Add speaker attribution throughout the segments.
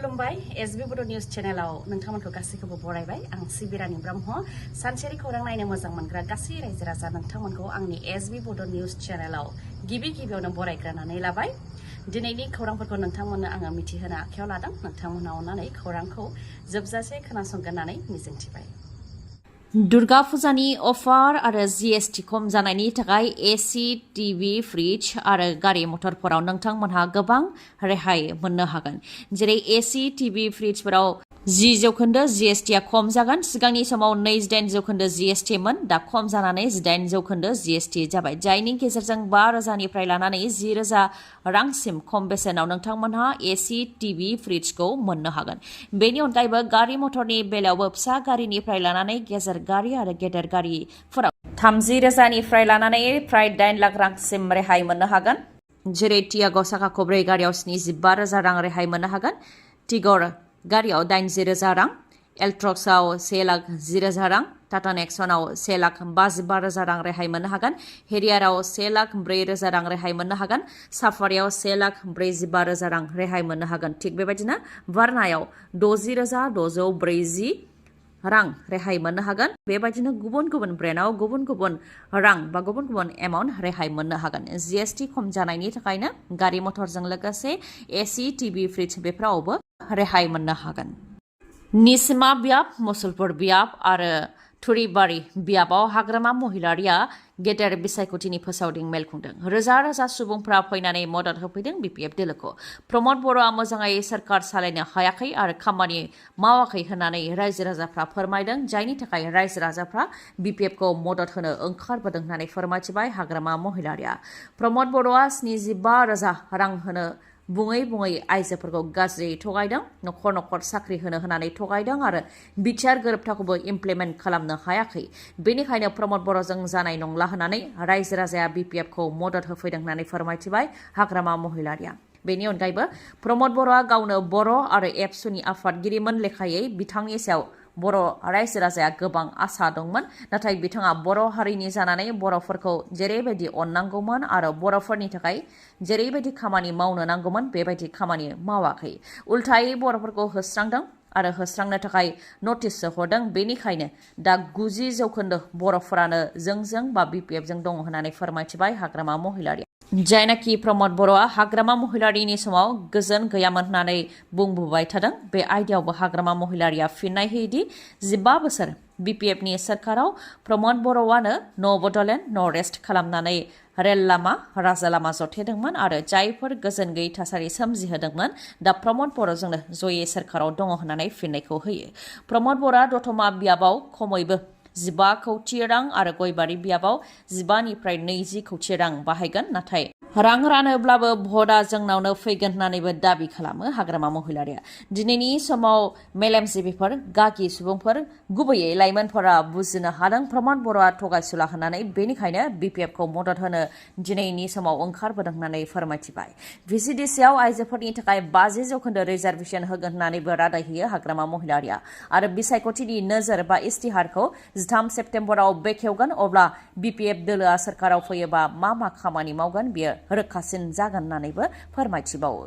Speaker 1: खुलुमबाय एसबि बड' निउज चेनेलाव नोंथांमोनखौ गासैखौबो बरायबाय आं सिबिरानि ब्रह्म सानसेनि खौरां नायनो मोजां मोनग्रा गासै रायजो राजा नोंथांमोनखौ आंनि एसबि बड' निउज चेनेलाव गिबियावनो बरायग्रोनानै लाबाय दिनैनि खौरांफोरखौ नोंथांमोननो आङो मिथिहोनो आखायाव लादों नोंथांमोना अननानै खौरांखौ जोबजासे खोनासंगोन होननानै मिजिंथिबाय दुर्गा फुजानि अफार आरो जीएसटी खम जानायनि थाखाय एसि टिभि फ्रिज आरो गारि मटरफोराव नोंथांमोनहा गोबां रेहाय मोननो हागोन जेरै एसि टिभि फ्रिजफोराव 10% जीएसटीआ खम जागोन सिगांनि समाव 28% जीएसटी मोन दा खम जानानै 18% जीएसटी जाबाय जायनि गेजेरजों 5,000 निफ्राय लानानै 10,000 रांसिम खम बेसेनाव नोंथांमोनहा एसि टिभि फ्रिजखौ मोननो हागोन बेनि अनगायैबो गारि मटरनि बेलायावबो फिसा गारिनिफ्राय लानानै गेजेर गारि आरो गेदेर गारिफोराव 30,000 निफ्राय लानानै फ्राय 8 लाख रांसिम रेहाय मोननो हागोन जेरै टियाग' साखा खब्रै गारियाव 75,000 रां रेहाय मोननो हागोन टिगर गारियाव 80,000 रां एल्ट्रक्सआव 1,10,000 रां टाटा नेक्सनाव 1,55,000 रां रेहाय मोननो हागोन हेरियाराव 1,04,000 रां रेहाय मोननो हागोन साफारियाव 1,45,000 रां रेहाय मोननो हागोन थिग बेबायदिनो वारनायाव 60,640 रां रेहाय मोननो हागोन बेबायदिनो गुबुन गुबुन ब्रेन्डआव गुबुन गुबुन रां बा गुबुन गुबुन एमाउन्ट रेहाय मोननो हागोन जीएसटी खम जानायनि थाखायनो गारि मटरजों लोगोसे एसि टिभि फ्रिज बेफोरावबो रेहाय मोननो हागोन निसिमा बियाब मुसलपुर बियाब आरो थुरिबारि बियाबाव हाग्रामा महिलारिया गेदेर बिसायख'थिनि फोसावदिं मेल खुंदों रोजा रोजा सुबुंफ्रा फैनानै मदद होफैदों बिपिएफ दोलोखौ प्रमद बर'आ मोजाङै सोरखार सालायनो हायाखै आरो खामानि मावाखै होननानै रायजो राजाफ्रा फोरमायदों जायनि थाखाय रायजो राजाफ्रा बिपिएफखौ मदद होनो ओंखारबोदों होननानै फोरमायथिबाय हाग्रामा महिलारिया प्रमद बर'आ 75,000 रां होनो बुङै आइजोफोरखौ गाज्रि थगायदों नखर नखर साख्रि होनानै थगायदों आरो बिटिआर गोरोबथाखौबो इमप्लिमेन्ट खालामनो हायाखै बेनिखायनो प्रमद बर'जों जानाय नंला होननानै रायजो राजाया बिपिएफखौ मदद होफैदों होननानै फोरमायथिबाय हाग्रामा महिलारिया बेनि अनगायैबो प्रमद बर'आ गावनो बर' आरो एबसुनि आफादगिरिमोन लेखायै बिथांनि सायाव बर' रायजो राजाया गोबां आसा दंमोन नाथाय बिथाङा बर' हारिनि जानानै बर'फोरखौ जेरैबायदि अननांगौमोन आरो बर'फोरनि थाखाय जेरैबायदि खामानि मावनो नांगौमोन बेबायदि खामानि मावाखै उल्थायै बर'फोरखौ होस्रांदों आरो होस्रांनो थाखाय नटिससो हरदों बेनिखायनो दा 90% बर'फोरानो जों बा बिपिएफजों दङ होननानै फोरमायथिबाय हाग्रामा महिलारिया जायनाखि प्रमद बर'आ हाग्रामा महिलारिनि समाव गोजोन गैयामोन होननानै बुंबोबाय थादों बे आयदायावबो हाग्रामा महिलारिया फिननाय होयोदि 15 बोसोर बिपिएफनि सोरखाराव प्रमद बर'आनो न' बड'लेण्ड न' रेस्ट खालामनानै रेल लामा राजा लामा जथेदोंमोन आरो जायफोर गोजोन गैयै थासारि सोमजिहोदोंमोन दा प्रमद बर'जोंनो जयै सोरखाराव दङ होननानै फिननायखौ होयो प्रमद बर'आ दतमा बियाबाव खमैबो 15 कौटि रां आरो गयबारि बियाबाव 15 निफ्राय 20 कौटि रां बाहायगोन नाथाय रां रानोब्लाबो भटआ जोंनावनो फैगोन होननानैबो दाबि खालामो हाग्रामा महिलारिया दिनैनि समाव मेलेमजिबिफोर गागि सुबुंफोर गुबैयै लाइमोनफोरा बुजिनो हादों प्रमद बर'आ थगायसुला होननानै बेनिखायनो बिपिएफखौ मदद होनो दिनैनि समाव ओंखारबोदों होननानै फोरमायथिबाय भिसिडिसिआव आइजोफोरनि थाखाय 50% रिजार्भेसन होगोन होननानैबो रादाय होयो हाग्रामा महिलारिया आरो बिसायख'थिनि नोजोर बा इस्तिहारखौ 13 सेप्तेम्बराव बेखेवगोन अब्ला बिपिएफ दोलोआ सोरखाराव फैयोबा मा खामानि मावगोन बियो रोखासिन जागोन होननानैबो फोरमायथिबावो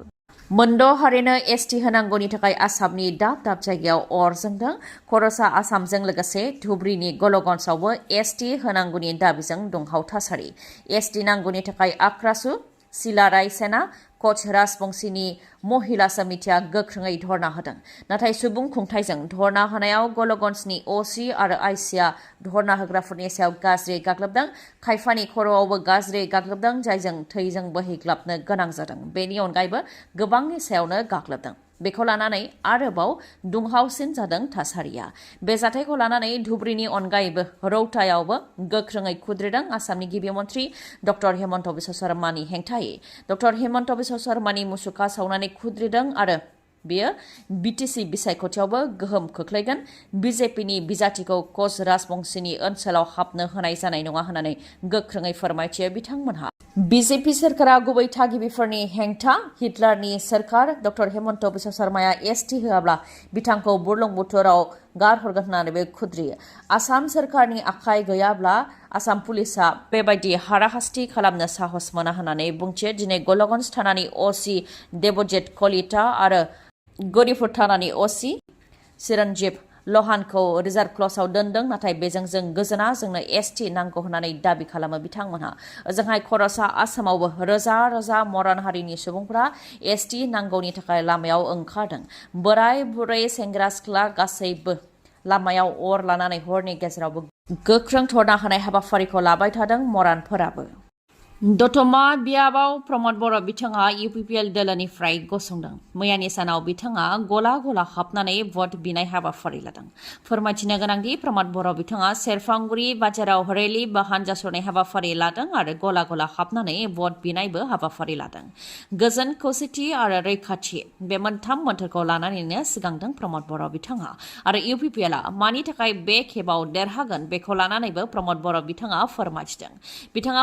Speaker 1: मोनद' हारिनो एसटि होनांगौनि थाखाय आसामनि दाब जायगायाव अर जोंदों खर'सा आसामजों लोगोसे धुबरीनि गलगन्जआवबो एसटि होनांगौनि दाबिजों दुंहाव थासारि एसटि नांगौनि थाखाय आक्रासु सिला रायसेना कच राजबंशीनि महिला समितिया गोख्रोङै धरना होदों नाथाय सुबुं खुंथायजों धरना होनायाव गलगन्जनि असि आरो आइसिआ धरना होग्राफोरनि सायाव गाज्रि गाग्लोबदों खायफानि खर'आवबो गाज्रि गाग्लोबदों जायजों थैजों बोहैग्लाबनो गोनां जादों बेनि अनगायैबो गोबांनि सायावनो गाग्लोबदों बेखौ लानानै आरोबाव दुंहावसिन जादों थासारिया बे जाथायखौ लानानै धुबरीनि अनगायैबो रौतायावबो गोख्रोङै खुद्रिदों आसामनि गिबि मन्थ्रि डक्टर हेमन्त बिश्व शर्मानि हेंथायै डक्टर हेमन्त बिश्व शर्मानि मुसुखा सावनानै खुद्रिदों आरो बेयो बिटिसि बिसायख'थियावबो गोहोम खोख्लैगोन बिजेपिनि बिजाथिखौ कच राजबंशीनि ओनसोलाव हाबनो होनाय जानाय नङा होननानै गोख्रोङै फोरमायथियो बिथांमोनहा बिजेपि सोरखारा गुबै थागिबिफोरनि हेंथा हिटलारनि सोरखार डक्टर हेमन्त बिश्व शर्माया एसटि होआब्ला बिथांखौ बुरलुंबुथुराव गारहरगोन होननानैबो खुद्रियो आसाम सोरखारनि आखाइ गैयाब्ला आसाम पुलिसा बेबायदि हाराहास्ति खालामनो साहस मोना होननानै बुंथियो दिनै गलगन्ज थानानि असि देबजित कलिता आरो गौरीपुर थानानि असि चिरन्जीब लहानखौ रिजार्भ क्लसाव दोनदों नाथाय बेजों जों गोजोना जोंनो एसटी नांगौ होननानै दाबि खालामो बिथांमोनहा ओजोंहाय खरसा आसामावबो रोजा रोजा मरान हारिनि सुबुंफोरा एसटी नांगौनि थाखाय लामायाव ओंखारदों बोराय बुरै सेंग्रा सिख्ला गासैबो लामायाव अर लानानै हरनि गेजेरावबो गोख्रों धरना होनाय हाबाफारिखौ लाबाय थादों मरानफोराबो दतमा बियाबाव प्रमद बर' बिथाङा इउपिपिएल दोलोनिफ्राय गसंदों मैयानि सानाव बिथाङा गला गला हाबनानै भट बिनाय हाबाफारि लादों फोरमायथिनो गोनांदि प्रमद बर' बिथाङा सेरफांगुरि बाजाराव रेलि बा हानजा सरनाय हाबाफारि लादों आरो गला गला हाबनानै भट बिनायबो हाबाफारि लादों गोजोन खौसेथि आरो रैखाथि बे मोनथाम मोन्थोरखौ लानानैनो सिगांदों प्रमद बर' बिथाङा आरो इउपिपिएलआ मानि थाखाय बे खेबाव देरहागोन बेखौ लानानैबो प्रमद बर' बिथाङा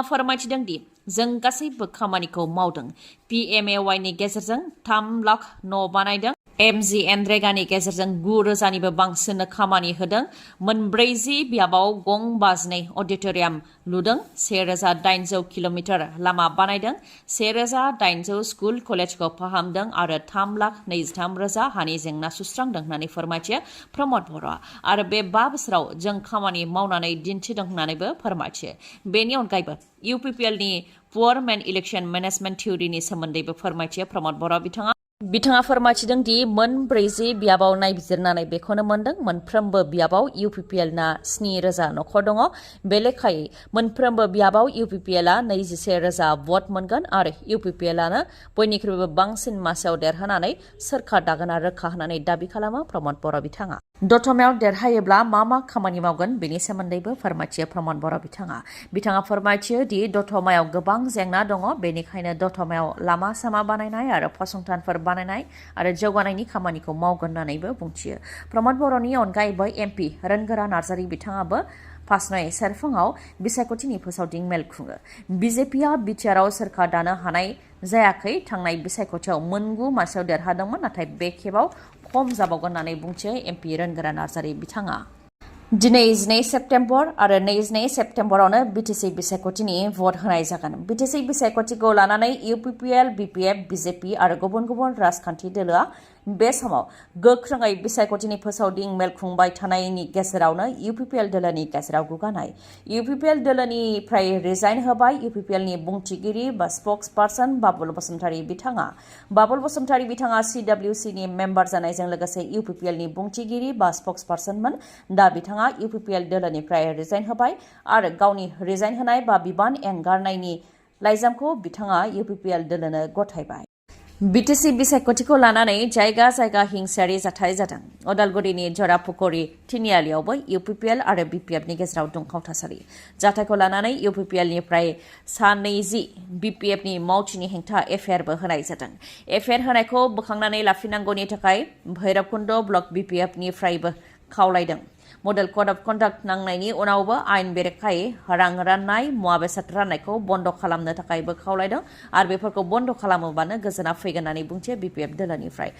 Speaker 1: फोरमायथिदों दि जों गासैबो खामानिखौ मावदों PMAY नि गेजेरजों 3 लाख न' बानायदों MGNरेगानि गेजेरजों 9,000निबो बांसिन खामानि होदों 40 बियाबाव गं 52 अडिटोरियाम लुदों 1,800 किल'मिटार लामा बानायदों 1,800 स्कुल कलेजखौ फाहामदों आरो 3,23,000 हानि जेंना सुस्रांदों होननानै फोरमायथियो प्रमद बर'आ आरो बे 5 बोसोराव जों खामानि मावनानै दिन्थिदों होननानैबो फोरमायथियो बेनि अनगायैबो इउपिपिएलनि पुअर मेन इलेक्शन मेनेजमेन्ट थिउरिनि सोमोन्दैबो फोरमायथियो प्रमद बर' बिथाङा फोरमायथिदों दि 40 बियाबाव नायबिजिरनानै बेखौनो मोनदों मोनफ्रोमबो बियाबाव इउपिपिएलना 7,000 नखर दङ बे लेखायै मोनफ्रोमबो बियाबाव इउपिपिएलआ 21,000 भट मोनगोन आरो इउपिपिएलआनो बयनिख्रुइबो बांसिन मासियाव देरहानानै सोरखार दागोना रोखा होननानै दाबि खालामो प्रमद बर' बिथाङा दतमायाव देरहायोब्ला मा खामानि मावगोन बेनि सोमोन्दैबो फोरमायथियो प्रमद बर' बिथाङा फोरमायथियो दि दतमायाव गोबां जेंना दङ बेनिखायनो दतमायाव लामा सामा बानायनाय आरो फसंथानफोर बानायनाय आरो जौगानायनि खामानिखौ मावगोन होननानैबो बुंथियो प्रमद बर'नि अनगायैबो MP रोनगोरा नार्जारि बिथाङाबो पासनय सेरफाङाव बिसायख'थिनि फोसावदिं मेल खुङो बिजेपिआ बिटिआरआव सोरखार दानो हानाय जायाखै थांनाय बिसायख'थियाव 9 मासियाव देरहादोंमोन नाथाय बे खेबाव खम जाबावगोन होननानै बुंथियो MP रोनगोरा नार्जारि बिथाङा दिनै 12 सेप्तेम्बर आरो 22 सेप्तेम्बरावनो बिटिसि बिसायख'थिनि भट होनाय जागोन बिटिसि बिसायख'थिखौ लानानै इउपिपिएल BPF BJP आरो गुबुन गुबुन राजखान्थि दोलोआ बे समाव गोख्रोङै बिसायख'थिनि फोसावदिं मेल खुंबाय थानायनि गेजेरावनो इउपिपिएल दोलोनि गेजेराव गुगानाय इउपिपिएल दोलोनिफ्राय रिजाइन होबाय इउपिपिएलनि बुंथिगिरि बा स्पक्स पार्सन बाबुल बसुमतारी बिथाङा CWCनि मेम्बार जानायजों लोगोसे इउपिपिएलनि बुंथिगिरि बा स्पक्स पार्सनमोन दा बिथाङा इउपिपिएल दोलोनिफ्राय रिजाइन होबाय आरो गावनि रिजाइन होनाय बा बिबान एंगारनायनि लाइजामखौ बिथाङा इउपिपिएल दोलोनो गथायबाय बिटिसि बिसायख'थिखौ लानानै जायगा जायगा हिंसायारि जाथाय जादों अदालगुरिनि जरापुखुरि तिनिआलियावबो इउपिपिएल आरो BPFनि गेजेराव दुंहाव थासारि जाथायखौ लानानै इउपिपिएलनिफ्राय 20 BPFनि मावथिनि हेंथा FIR बो होनाय जादों FIR होनायखौ बोखांनानै लाफिननांगौनि थाखाय भैरबकुन्द ब्लक BPFनिफ्रायबो खावलायदों मडेल कड अफ कन्डाक्ट नांनायनि उनावबो आयेन बेरेखायै रां राननाय मुवा बेसाद राननायखौ बन्द खालामनो थाखायबो खावलायदों आरो बेफोरखौ बन्द खालामोबानो गोजोना फैगोन होननानै बुंथियो BPF दोलोनिफ्राय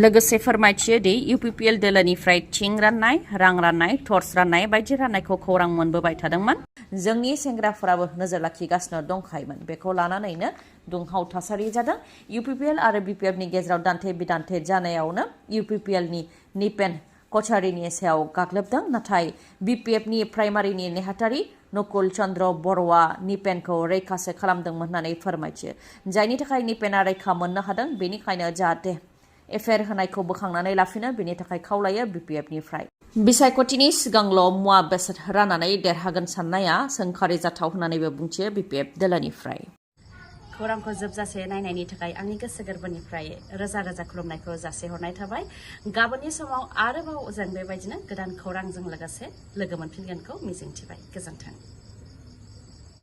Speaker 1: लोगोसे फोरमायथियो दि इउपिपिएल दोलोनिफ्राय थिं राननाय रां राननाय टर्च राननाय बायदि राननायखौ खौरां मोनबोबाय थादोंमोन जोंनि सेंग्राफोराबो नोजोर लाखिगासिनो दंखायोमोन बेखौ लानानैनो दुंहाव थासारि जादों इउपिपिएल आरो BPFनि गेजेराव दान्थे बिदान्थे जानायावनो इउपिपिएलनि निपेन कचारिनि सायाव गाग्लोबदों नाथाय BPFनि प्राइमारिनि नेहाथारि नकुल चन्द्र बर'आ निपेनखौ रैखासो खालामदोंमोन होननानै फोरमायथियो जायनि थाखाय निपेना रैखा मोननो हादों बेनिखायनो जाहाथे FIR होनायखौ बोखांनानै लाफिनो बेनि थाखाय खावलायो BPFनिफ्राय बिसायख'थिनि सिगांल' मुवा बेसाद राननानै देरहागोन साननाया सोंखारि जाथाव होननानैबो बुंथियो BPF दोलोनिफ्राय खौरांखौ जोबजासे नायनायनि थाखाय आंनि गोसो गोरबोनिफ्राय रोजा रोजा खुलुमनायखौ जासिहरनाय थाबाय गाबोननि समाव आरोबाव जों बेबायदिनो गोदान खौरांजों लोगोसे लोगो मोनफिनगोनखौ मिजिंथिबाय गोजोन्थों